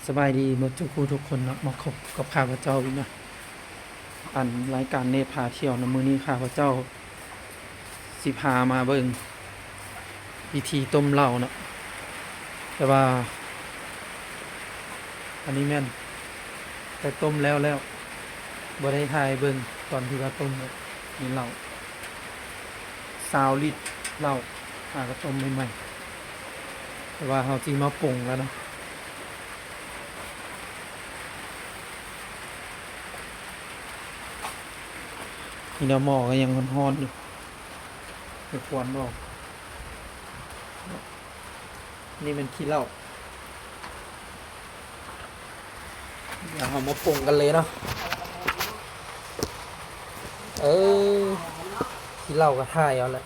ສະບາຍດີໝົດທຸກຜູ້ທຸກຄົນເນາະ, ມາພົບກັບຂ້າພະເຈົ້າອີກເນາະ, ອັນ ລາຍການເນດພາທ່ຽວເນາະ. ມື້ນີ້ຂ້າພະເຈົ້າຊິພາມາເບິ່ງວິທີຕົ້ມເຫຼົ້າເນາະ, ແຕ່ວ່າ ອັນນີ້ແມ່ນແຕ່ຕົ້ມແລ້ວແລ້ວ, ບໍ່ໄດ້ຖ່າຍໃຫ້ເບິ່ງຕອນທີ່ວ່າຕົ້ມເນາະ. ມີເຫຼົ້າຊາວລິດ, ເຫຼົ້າ ຫາກໍຕົ້ມໃໝ່ໆ, ແຕ່ວ່າເຮົາຊິມາປຸງແລ້ວເນາະ. ນີ້ເນາະ, ໝໍ້ກໍຍັງຮ້ອນໆຢູ່, ເຮັດຄວັນບໍ່? ນີ້ແມ່ນຂີ້ເຫຼົ້າ. ດຽວເຮົາມາປຸງກັນເລີຍເນາະ. ເອີ ຂີ້ເຫຼົ້າກໍຖ່າຍເອົາແຫຼະ.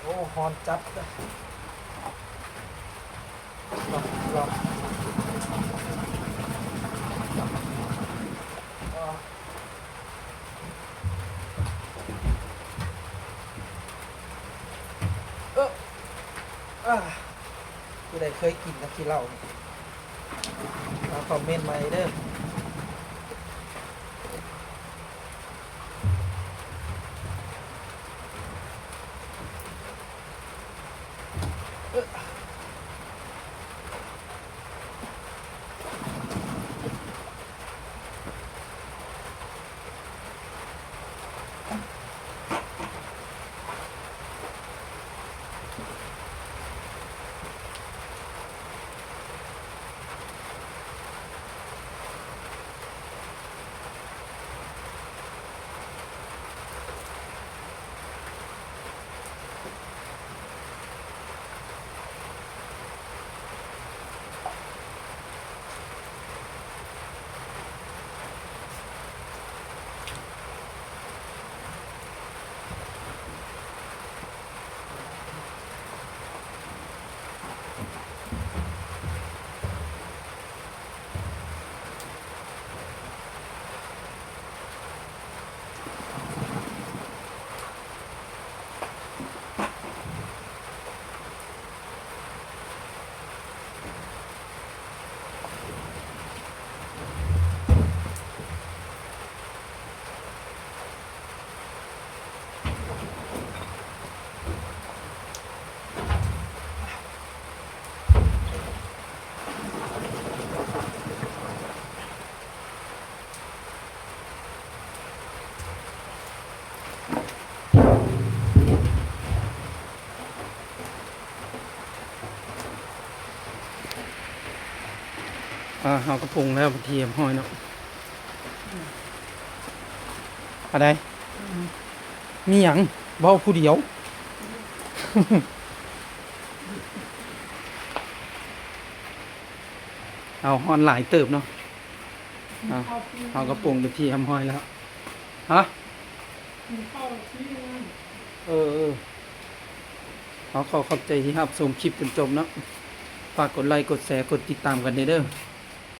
ໂອ້ ຮ້ອນຈັດເລີຍ. ລອງ ລອງ ເອີ ເອີ ອາ ຜູ້ໃດເຄີຍກິນນະຂີ້ເຫຼົ້າ ມາຄອມເມັນມາເດີ. ອ່າ ເຮົາກໍປຸງແລ້ວເປັນທີ່ຮຽບຮ້ອຍເນາະ. ອັນໃດ? ອືມ ມີຫຍັງ? ເວົ້າຜູ້ດຽວ. ເອົາ ຮ້ອນຫຼາຍເຕີບເນາະ. ເອົາ ເຮົາກໍປຸງເປັນທີ່ຮຽບຮ້ອຍແລ້ວ. ຮະ? ກິນເຂົ້າແລ້ວຊິງາມ. ເອີ ເອີ ເຮົາຂໍຂອບໃຈທີ່ຮັບຊົມຄລິບຈົນຈົບເນາະ. ຝາກກົດໄລ ກົດແຊ ກົດຕິດຕາມກັນແດ່ເດີ.